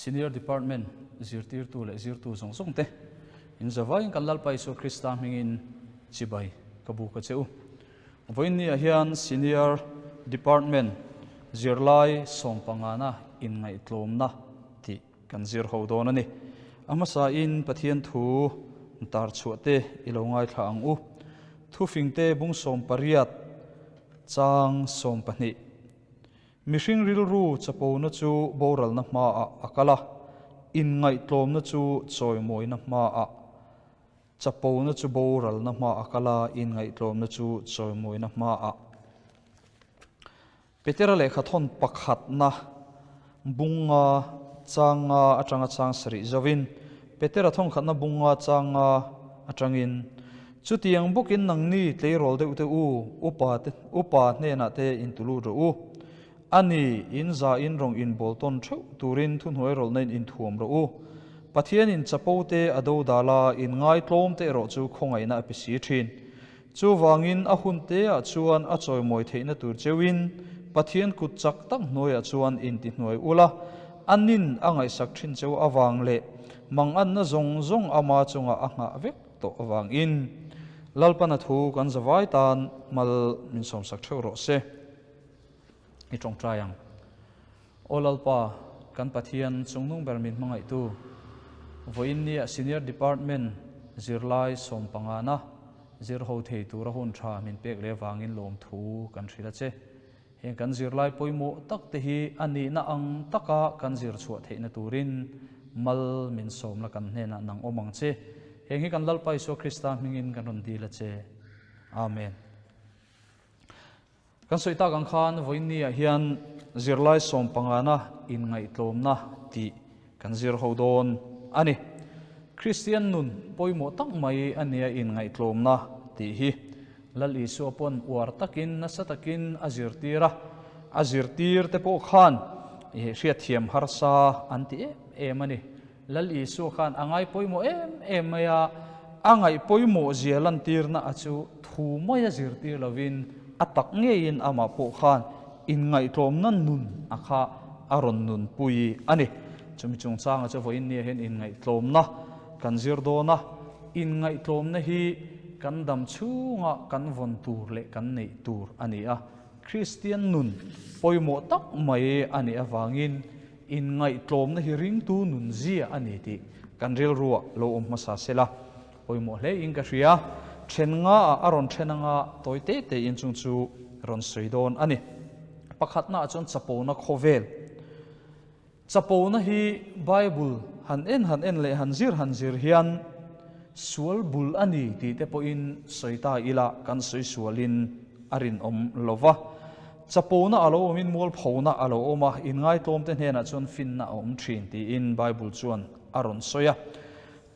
Senior Department zirtirtu leh zirtu zawng zawng te in zavaiin kan Lalpa Isua Krista hmingin chibai ka buk a che u. Vawiinniah hian Senior Department zirlai sawmpangana inngaihtlawmna tih kan zir ho dawn a ni. A hmasain Pathian thu tar chhuah te i lo ngaithla ang u. Thufingte bung 18 chang 12. Mihring rilru chapona chu boralna hmaah a kal a, inngaihtlawmna chu chawimawina hmaah. Chapona chu boralna hmaah a kal a, inngaihtlawmna chu chawimawina hmaah. Petera lehkhathawn pakhatna bunga changa atanga chang sarih zovin, Petera thawnkhatna bunga changa atangin, Chutiang bawkin nangni tleirawl deuh te u, upa te, upa hnenah te intulut rawh u. A ni, in za in rawng inbawl tawn theuh turin thuhnuai rawlhna in inthuam rawh u. Pathianin chapo te a do dal a, in ngaitlawm te erawh chu khawngaihna a pe si thin. Chuvangin a hun teah chuan a chawimawi theihna tur cheuhin Pathian kut chak tak hnuaiah chuan intihnuai ula, a nin a ngaihsak thin cheu avang leh manganna zawng zawng ama chungah a nghah vek tawh avangin Lalpana thu kan zavai tan mal min sawmsak theuh rawh se. I tawngtai ang. Aw Lalpa, kan Pathian chungnung ber min hmangaihtu, vawiin nia Senior Department zirlai sawmpangana zir ho thei tura hun tha min pek leh avangin lawmthu kan hrilh a che. Heng kan zirlai pawimawh tak te hi a nihna ang taka kan zir chhuah theihna turin mal min sawmna kan hnenah nang awm ang che. Heng hi kan Lalpa Isua Krista hmingin kan rawn dil a che. Amen. Kan sawi tak ang khan vawiinniah hian zirlai sawmpangana inngaihtlawmna tih kan zir ho dawn a ni. Kristian nun pawimawh tak mai a nia inngaihtlawmna tih hi. Lal Isua pawn uar takin nasa takin a zirtir a, a zirtir te pawh khan hriatthiam harsa an ti em em a ni. Lal Isua khan a ngai pawimawh em em mai a, a ngaih pawimawh zia lantirna a chu thu mai a zirtir lovin a tak ngeiin amah pawh khan inngaihtlawmna nun a kha a rawn nunpui a ni. Chumi chungchanga chu vawiin nia hian inngaihtlawmna kan zir dawn a, inngaihtlawmna hi kan dam chhunga kan vawn tur leh kan neih tur a ni a, Kristian nun pawimawh tak mai a nih avangin inngaihtlawmna hi ringtu nun zia a ni tih kan rilruah lo awm hmasa sela pawimawh hle in ka hria. Then nga ah a rawn then anga tawi te te in chung chu rawn sawi dawn a ni. Pakhatna ah chuan chapona khawvel. Chapona hi Bible han en han en leh han zir han zir hian sual bul a ni tih te pawhin sawi ta ila kan sawi sualin a rinawm lo va. Chapona a lo awmin mualphona a lo awm a, inngaitlawm te hnenah chuan finna a awm thin tiin Bible chuan a rawn sawi a.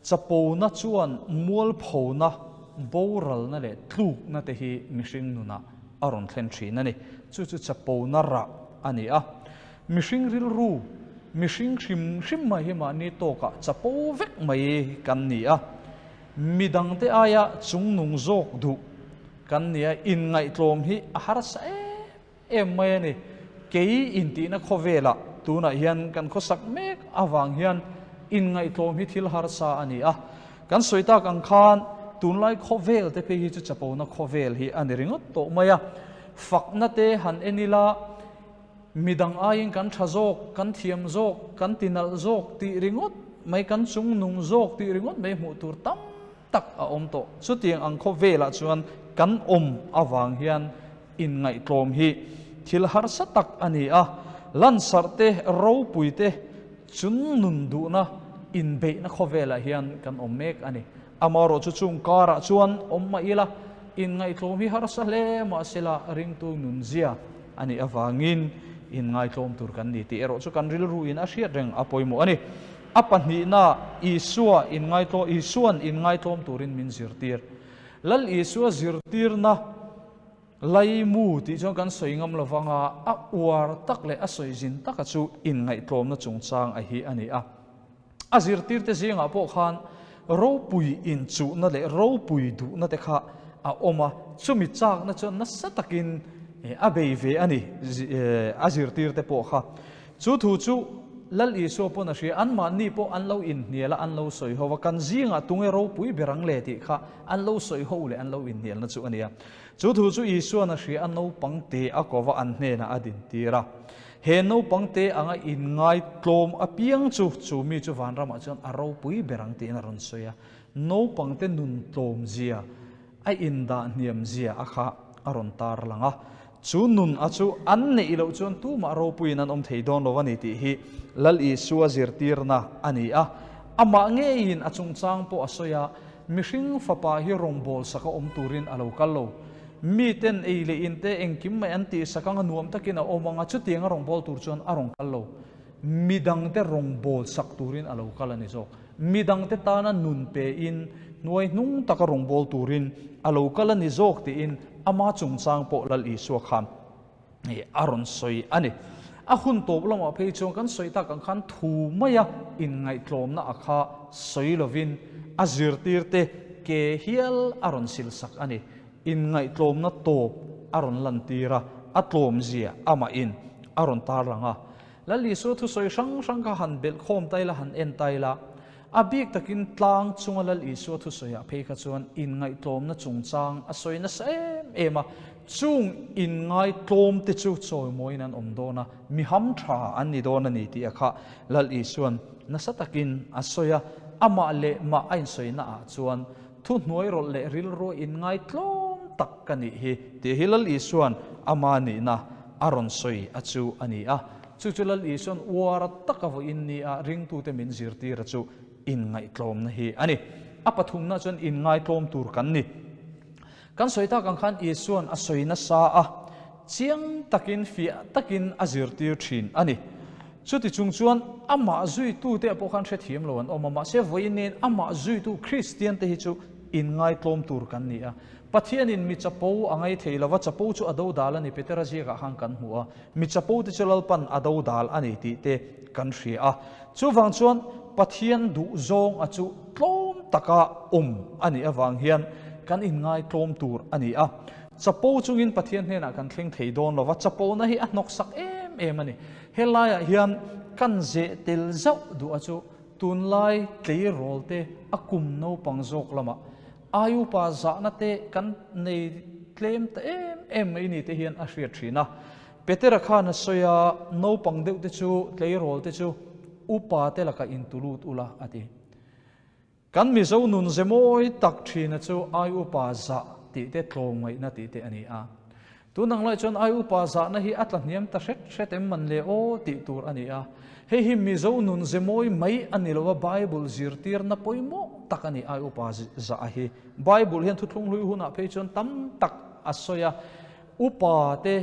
Chapona chuan mualphona, boralna leh tlukna te hi mihring nunah a rawn thlen thin a ni. Chu chu chapona rah a ni a. Mihring rilru, mihring hrim hrim mai hi mahni tawkah chapo vek mai kan ni a. Midangte aia chungnung zawk duh kan ni a, inngaihtlawm hi a harsa em em mai a ni. Kei intihna khawvelah tunah hian kan khawsak mek avang hian inngaihtlawm hi thil harsa a ni a. Kan sawi tak ang khan tunlai khawvel te phei hi chu chapona khawvel hi a ni ringawt tawh mai a. Fakna te han en ila midang aiin kan tha zawk, kan thiam zawk, kan tinalh zawk tih ringawt mai, kan chungnung zawk tih ringawt mai hmuh tur tam tak a awm tawh. Chutiang ang khawvelah chuan kan awm avang hian inngaihtlawm hi thil harsa tak a ni a, lansarh te, ropui te, chun nun duhna inbeihna khawvelah hian kan awm mek a ni. Amaherawh chu chung karah chuan awm mah ila, inngaihtlawm hi harsa hle mahsela ringtu nunzia a nih avangin inngaitlawm tur kan ni tih erawh chu kan rilruin a hriat reng a pawimawh a ni. A pahnihna, Isua inngaitlaw, Isuan inngaihtlawm turin min zirtir. Lal Isua zirtirna laimu tih chuan kan sawi ngam lo vanga a uar tak leh a sawi zin taka chu inngaihtlawmna chungchang a hi a ni a. A zirtirte zingah pawh khan ropui inchuhna leh ropui duhna te kha a awm a, chumi chakna chuan nasa takin a bei ve a ni, a zirtirte pawh kha. Chu thu chu. Lal Isua pawn a hria, anmahni pawh an lo inhnial a, an lo sawi ho a, kan zingah tunge ropui ber ang le tih kha an lo sawi ho leh an lo inhnialna chu a nia. Chu thu chu Isua'n a hria a, naupang te a ko va an hnenah a dintir a. He naupang te anga inngaitlawm apiang chu chu mi chu vanramah chuan a ropui ber ang tiin a rawn sawi a. Naupang te nun tlawmzia, a indah hniamzia a kha a rawn tar lang a. Chu nun a chu an neih loh chuan tumah ropuiin an awm thei dawn lo a ni tih hi Lal Isua zirtirna a ni a. Amah ngeiin a chungchang pawh a sawi a, Mihring fapa hi rawngbâwl saka awm turin a lo kal lo. Miten ei leh in te engkim mai an tihsak anga nuam takin a awm anga chutianga rawngbâwl tur chuan a rawn kal lo. Midangte rawngbâwl sak turin a lo kal a ni zawk. Midangte tana nun pein hnuai hnung taka rawngbâwl turin a lo kal a ni zawk tiin ama chungchang pawh Lal Isua khan a rawn sawi a ni. A hun tawp lamah phei chuan kan sawi tak ang khan thu maia inngaihtlawmna a kha sawi lovin a zirtirte ke hial a rawn silsak a ni. Inngaihtlawmna tawp a rawn lantir a, a tlawmzia amahin a rawn tarlang a. Lal Isua thusawi hrang hrang kha han belh khawm ta ila, han en ta ila, a bik takin tlang chunga Lal Isua thusawiah phei kha chuan inngaihtlawmna chungchang a sawi nasa em em a, chung inngaitlawmte chu chawimawiin an awm dawn a, mi ham tha an ni dawn a ni tih a kha Lal Isua'n nasa takin a sawi a, amah leh mah a insawi-naah chuan Thuhnuai rawlh leh rilru inngaitlawm tak ka nih hi tih hi Lal Isua'n ama nihna a rawn sawi a chu a ni a. Chu chu Lal Isua'n uar taka vawiin nia ringtute min zirtir a chu inngaihtlawmna hi a ni. A pathumna chuan inngaitlawm tur kan ni. Kan sawi tak ang khan Isua'n a sawi nasa a, chiang takin fiah takin a zirtir thin a ni. Chuti chung chuan amah zuitute pawh khan hrethiam lo an awm a, mahse vawiin nen amah zuitu Kristiante hi chu inngaitlawm tur kan ni a. Pathianin mi chapo a ngai thei lova, chapo chu a dodal a ni, Petera ziakah khan kan hmu a, mi chapote chu Lalpan a dodal a ni tih te kan hria a. Chuvang chuan Pathian duhzawng a chu tlawm taka awm a nih avang hian kan inngaitlawm tur a ni a. Chapo chungin Pathian hnenah kan thleng thei dawn lova, chapona hi a hnawksak em em a ni. Helaiah hian kan zeh tel zauh duh a chu tunlai tleirawl te a kum naupang zawk lamah ai upa zahna te kan nei tlem ta em em mai ni te hian a hriat thin a. Petera khan a sawi a, naupang deuh te chu tleirawl te chu upa te lakah intulut ula a ti. Kan Mizo nun ze mawi tak thina chu ai upa zah tih te tlawmngaihna tih te a ni a. Tun ang lai chuan ai upa zahna hi a tla hniam ta hret hret em man le aw tih tur a ni a. Hei hi Mizo nun ze mawi mai a ni lo a, Bible zirtirna pawimawh tak a ni ai upa zah a hi. Bible hian thuthlung hlui hunah phei chuan tam tak a sawi a, upa te,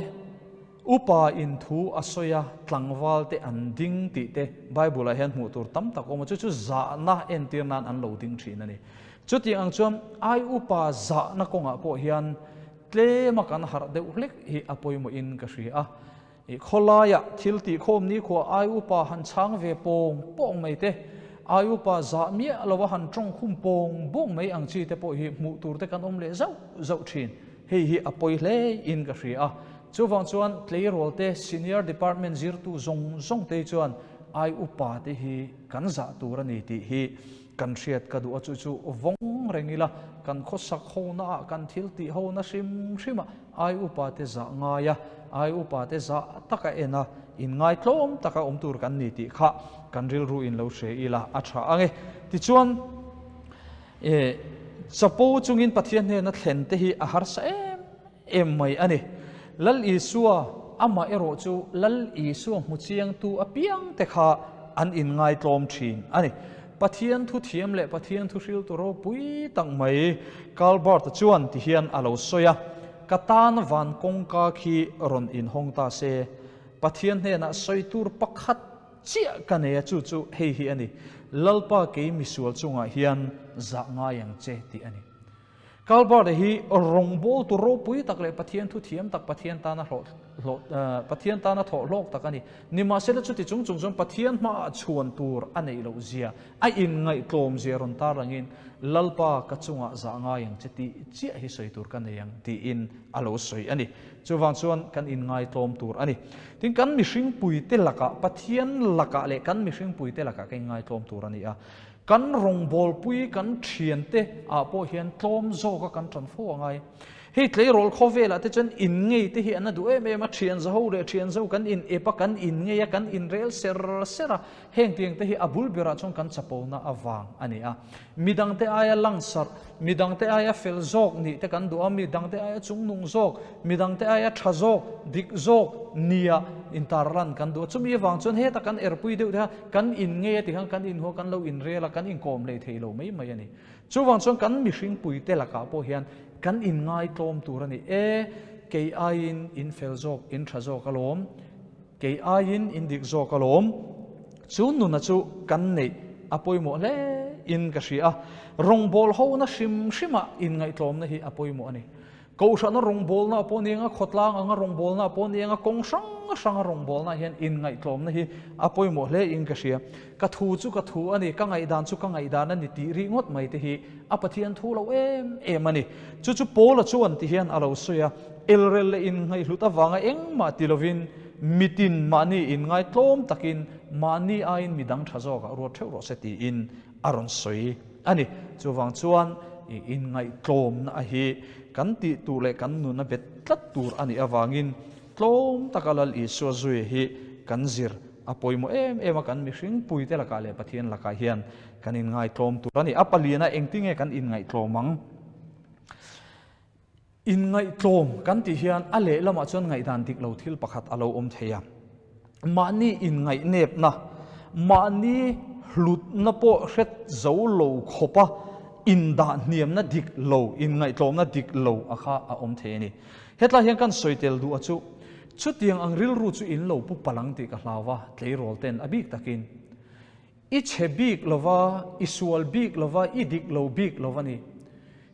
Upa in thu a sawi a, tlangval te an ding tih te Bible ah hian hmuh tur tam tak awm a, chu chu zahna entir nan an lo ding thin a ni. Chutiang ang chuan ai upa zahna kawngah pawh hian tlema kan harh deuh hlek hi a pawimawh in ka hria a. I khawlaiah thil tih khawm nikhua ai upa han chhang ve pawng pawng mai te, ai upa zah miah lo a han tawng khum pawng pawng mai ang chi te pawh hi hmuh tur te kan awm leh zauh zauh thin. Hei hi a pawi hle in ka hria a. Chuvang chuan tleirawl te, senior department zirtu zawng zawng te chuan ai upa te hi kan zah tur a ni tih hi kan hriat ka duh a, chu chu vawng reng ila kan khawsak hona ah kan thil tih hona hrim hrim ah ai upa te zah ngai a, ai upa te zah taka en a, inngaitlawm taka awm tur kan ni tih kha kan rilru in lo hre ila a tha ang e. Tichuan. E, chapo chungin Pathian hnena thlen te hi a harsa em em mai a ni. Lal Isua, amah erawh chu Lal Isua hmu chiangtu apiang te kha an inngaitlawm thin a ni. Pathian thu thiam leh Pathian thu hriltu ropui tak mai Karl Barth-a chuan ti hian a lo sawi a, Ka tan van kawngka khi rawn inhawng ta se, Pathian hnenah sawi tur pakhat Chiah ka nei a, chu chu hei hi a ni, Lalpa kei misual chungah hian zah ngai ang che tih a ni. Kalbarte hi rawngbawltu ropui tak leh Pathian thu thiam tak Pathian tana hlawh Pathian tana thawh hlawk tak a ni. Nimahsela chuti chung chung chuan Pathian hmaah chhuan tur a neih loh zia, a inngaihtlawm zia rawn tarlangin, Lalpa ka chungah zah ngai ang che tih chiah hi sawi tur ka nei ang tiin a lo sawi a ni. Chuvang chuan kan inngaitlawm tur a ni. Tin, kan mihringpuite lakah, Pathian lakah leh kan mihringpuite lakah ka inngaitlawm tur a ni a. Kan rawngbawlpui, kan thiante ah pawh hian tlawm zawka kan tan fo a ngai. Hei tleirawl khawvelah te chuan in ngei te hi an la duh em em a, thian zaho leh thian zo kan in ep a, kan in ngei a, kan in rel ser ser a, heng tiang te hi a bul berah chuan kan chapona avang a ni a. Midangte aia langsarh, midangte aia fel zawk nih te kan duh a, midangte aia chungnung zawk, midangte aia tha zawk, dik zawk nia intarlan kan duh a. Chumi avang chuan heta kan erpui deuh te kha kan in ngei a tikhan kan inhua, kan lo inrel a, kan inkawm hlei thei lo mai mai a ni. Chuvang chuan kan mihringpuite lakah pawh hian kan inngaitlawm tur a ni. E, kei aiin in fel zawk, in tha zawk alawm. Kei aiin in dik zawk alawm. Chu nuna chu kan neih a pawimawh hle in ka hria a. Rawngbâwl hona hrim hrimah inngaihtlawmna hi a pawimawh a ni. Kohhrana rawngbawlna pawh ni anga, khawtlang anga rawngbawlna pawh ni anga, kawng hrang hranga rawngbawlna hian inngaihtlawmna hi a pawimawh hle in ka hria. Ka thu chu ka thu a ni, ka ngaihdan chu ka ngaihdan a ni tih rih ngawt mai te hi a Pathian thu lo em em a ni. Chu chu Paula chuan ti hian a lo sawi a, Elrel leh inngaihhlut avanga engmah ti lovin mitin mahni inngaitlawm takin mahni aiin midang tha zawkah ruat theuh rawh se tiin a rawn sawi a ni. Chuvang chuan i inngaihtlawmna a hi kan tih tur leh kan nuna bet tlat tur a nih avangin tlawm taka Lal Isua zui hi kan zir a pawimawh em em a, kan mihring puite lakah leh Pathian lakah hian kan inngaihtlawm tur a ni. A paliana engtinge kan inngaihtlawm ang? Inngaihtlawm kan tih hian a lehlamah chuan ngaihdan dik lo thil pakhat a lo awm thei a. Mahni inngaihnepna, mahni hlutna pawh hret zo lo khawpa indah hniamna dik lo, inngaihtlawmna dik lo a kha a awm thei a ni. Hetlai hian kan sawi tel duh a chu, chutiang ang rilru chu in lo pu palang tih ka hlau va, tleirawl ten a bik takin. I chhe bik lova, i sual bik lova, i dik lo bik lo a ni.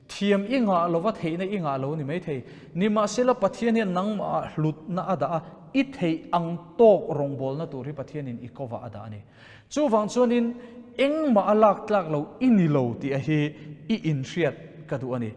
Thiam i ngah lova theihna i ngah lo a ni maithei. Nimahsela Pathian hian nangmahah hlutna a dah a, i theih ang tawk rawngbawlna tur hi Pathianin i kovah a dah a ni. Chuvang chuanin engmah a lak tlak lo i ni lo tih a hi i inhriat ka duh a ni.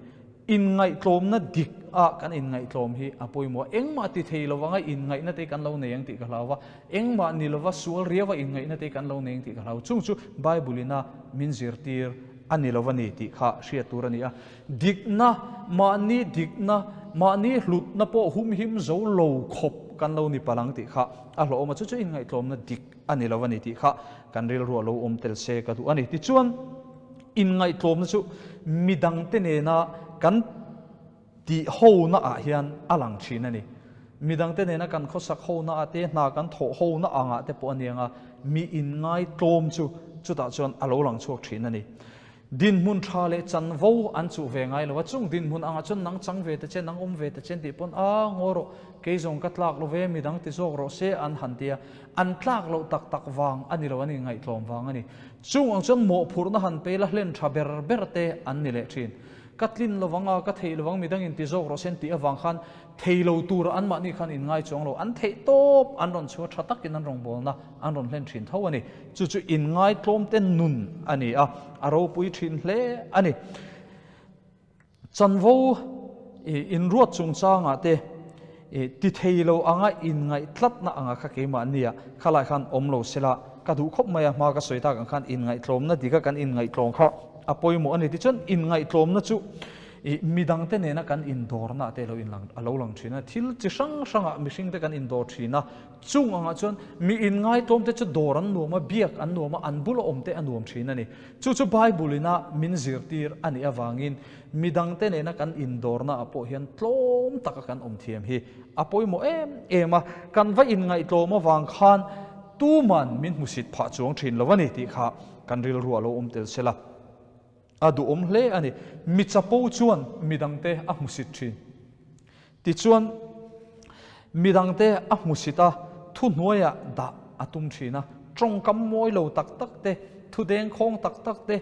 Inngaihtlawmna dik ah kan inngaihtlawm hi a pawimawh a, engmah ti thei lo anga inngaihna te kan lo nei ang tih ka hlau va, engmah ni lova sual riau a inngaihna te kan lo nei ang tih ka hlau. Chung chu Bible ina min zirtir a ni lo a ni tih kha hriat tur a ni a. Dikna, mahni dikna, mahni hlutna pawh humhim zo lo khawp kan lo ni palh ang tih kha a hlawhawm a, chu chu inngaihtlawmna dik a ni lo a ni tih kha kan rilruah lo awm tel se ka duh a ni. Tichuan, inngaihtlawmna chu midangte nena kan tih hona ah hian a lang thin a ni. Midangte nena kan khawsak hona ah te, hna kan thawh hona angah te pawh a ni ang a, mi inngaitlawm chu chutah chuan a lo lang chhuak thin a ni. Dinhmun tha leh chanvo an chuh ve ngai lo a, chung dinhmun angah chuan nang chang ve ta che, nang awm ve ta che an tih pawn, a ngaw rawh, kei zawng ka tlak lo ve, midang ti zawk rawh se an han ti a, an tlak loh tak tak vang a ni lo, an inngaihtlawm vang a ni. Chung ang chuan mawhphurhna han pe la hlen tha ber ber te an ni leh thin. Ka tlin lovang a, ka theih lovang midangin ti zawk rawh se an tih avang khan thei lo tura anmahni khan in ngai chuang lo. An theih tawp an rawn chhuah tha takin an rawngbawlna an rawn hlen thin tho a ni. Chu chu inngaitlawmte nun a ni a, a ropui thin hle a ni. Chanvo inruat chungchangah te ti thei lo anga inngaih tlatna anga kha keimahnia khalai khan awm lo sela ka duh khawp mai a, hma ka sawi tak ang khan inngaihtlawmna dika kan inngaihtlawm kha a pawimawh a ni. Tichuan inngaihtlawmna chu midangte nena kan indawrna te a lo lang thin a, thil chi hrang hrangah mihringte kan indawr thin a, chung angah chuan mi inngaitlawmte chu dawr an nuam a, biak an nuam a, an bula awmte a nuam thin a ni. Chu chu Bible ina min zirtir a nih avangin midangte nena kan indawrna ah pawh hian tlawm taka kan awm thiam hi a pawimawh em em a, kan va inngaihtlawm avang khan tuman min hmusit phah chuang thin lo a ni tih kha kan rilru a lo awm tel sela a duhawm hle a ni. Mi chapo chuan midangte a hmusit thin. Tichuan, midangte a hmusit a, thuhnuaiah dah a tum thin a, tawngkam mawi lo tak tak te, thu dengkhawng tak tak te,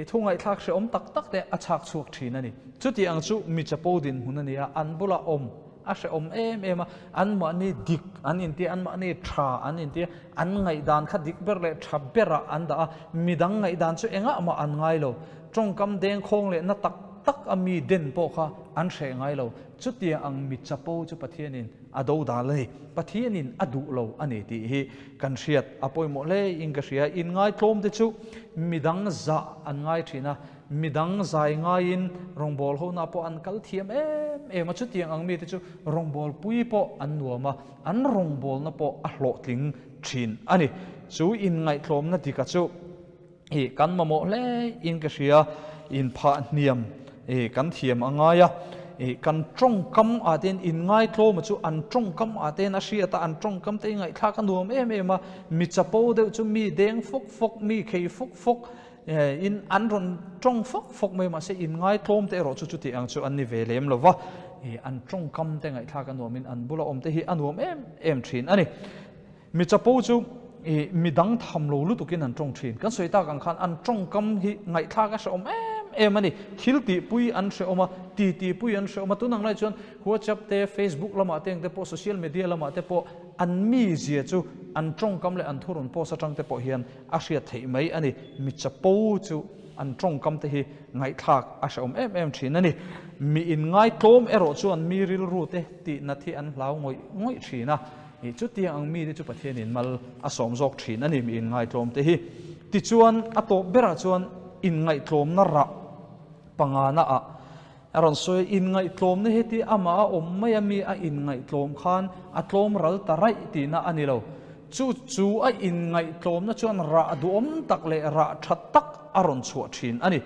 thu ngaihthlak hrehawm tak tak te a chhak chhuak thin a ni. Chuti ang chu mi chapo dinhmun a ni a, an bulah awm. A hrehawm em em a, anmahni dik an intia, anmahni tha an intia, an ngaihdan kha dik ber leh tha berah an dah a, midang ngaihdan chu engah mah an ngai lo. Tawngkam dengkhawng leh na tak tak a mi den pawh kha an hreh ngai lo. Chutiang ang mi chapo chu Pathianin a do dal a ni. Pathianin a duh lo a ni tih hi kan hriat a pawimawh hle in ka hria. Inngaitlawm te chu midang zah an ngai thin a, midang zai ngaiin rawngbâwl hona pawh an kal thiam em em a. Chutiang ang mite chu rawngbâwl pui pawh an nuam a, an rawngbâwlna pawh a hlawhtling thin a ni. Chu inngaihtlawmna dika chu I kan mamawh hle in ka hria, inphah hniam i kan thiam a ngai a, i kan tawngkam ah te hian inngaitlawma chu an tawngkam ah te hian a hriat a, an tawngkam te hi ngaihthlak a nuam em em a, mi chapo deuh chu mi deng fawk fawk, mi khei fawk fawk in an rawn tawng fawk fawk mai mahse inngaitlawm te erawh chu chuti ang chu an ni ve lem lo va, i an tawngkam te ngaihthlak a nuam in an bula awm te hi a nuam em em thin a ni. Mi chapo chu i midang tham lo lutukin an tawng thin. Kan sawi tak ang khan an tawngkam hi ngaihthlak a hrehawm em em a ni. Thil tihpui an hrehawm a, titipui an hrehawm a. Tun ang lai chuan WhatsApp te, Facebook lamah te engte pawh, social media lamah te pawh an mizia chu an tawngkam leh an thurawn post atang te pawh hian a hriat theih mai a ni. Mi chapo chu an tawngkam te hi ngaihthlak a hrehawm em em thin a ni. Mi inngaitlawm erawh chuan mi rilru te tihnat hi an hlau ngawih ngawih thin a. I chutiang ang mite chu Pathianin mal a sawm zawk thin a ni, mi inngaihtlawmte hi. Tichuan, a tawp berah chuan inngaihtlawmna rah pangana ah a rawn sawi a, inngaihtlawmna heti amah a awm mai a, mi a inngaihtlawm khan a tlawm ral ta raih tihna a ni lo. Chu chu a inngaihtlawmna chuan rah duhawm tak leh rah tha tak a rawn chhuah thin a ni.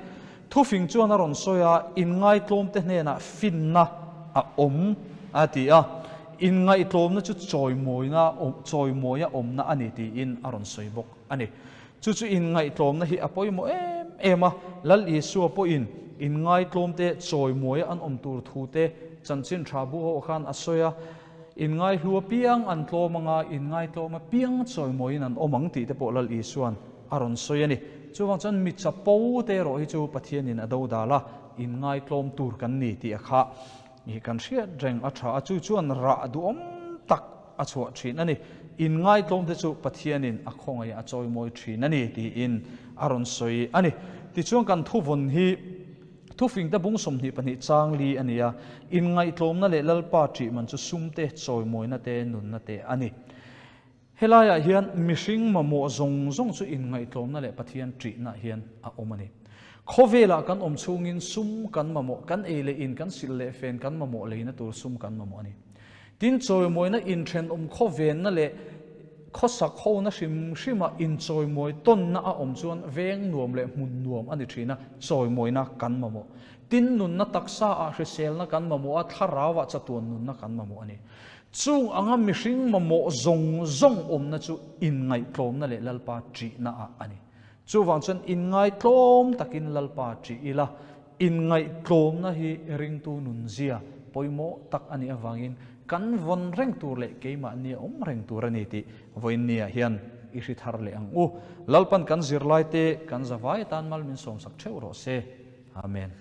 Thufing chuan a rawn sawi a, Inngaitlawmte hnenah finna a awm, a ti a. Inngaihtlawmna chu chawimawina chawimawia awmna a ni tiin a rawn sawi bawk a ni. Chu chu inngaihtlawmna hi a pawimawh em em a, Lal Isua pawhin inngaitlawmte chawimawia an awm tur thute chanchin tha bu ho khan a sawi a, Inngaihlu apiang an tlawm anga, inngaitlawm apiang chawimawiin an awm ang tih te pawh Lal Isua'n a rawn sawi a ni. Chuvang chuan mi chapo te erawh hi chu Pathianin a do dal a, inngaitlawm tur kan ni tih a kha i kan hriat reng a tha a, chu chuan rah duhawm tak a chhuah thin a ni. Inngaitlawm te chu Pathianin a khawngaih a chawimawi thin a ni tiin a rawn sawi a ni. Tichuan kan thuvawn hi Thufingte bung 22 chang li a ni a, inngaihtlawmna leh Lalpa ṭih man chu sumte, chawimawina te, nunna te a ni. Helaiah hian mihring mamawh zawng zawng chu inngaihtlawmna leh Pathian ṭihna hian a awm a ni. Khawvelah kan awm chhungin sum kan mamawh, kan ei leh in, kan silh leh fen kan mamawh leina tur sum kan mamawh a ni. Tin, chawimawina inthenawm khawvenna leh khawsak hona hrim hrima inchawimawi tawnna a awm chuan veng nuam leh hmun nuam a ni thin a, chawimawina kan mamawh. Tin, nunna taksa ah hriselna kan mamawh a, thlarau ah chatuan nunna kan mamawh a ni. Chung anga mihring mamawh zawng zawng awmna chu inngaihtlawmna leh Lalpa ṭihna ah a ni. Chuvang chuan inngaihtlawm takin Lalpa ṭih ila, Inngaihtlawmna hi ringtu nunzia pawimawh tak a nih avangin kan vawn reng tur leh keimahni a awm reng tur a ni tih vawiinniah hian i hri thar leh ang u. Lalpan kan zirlaite kan zavai atan mal min sawmsak theuh rawh se. Amen.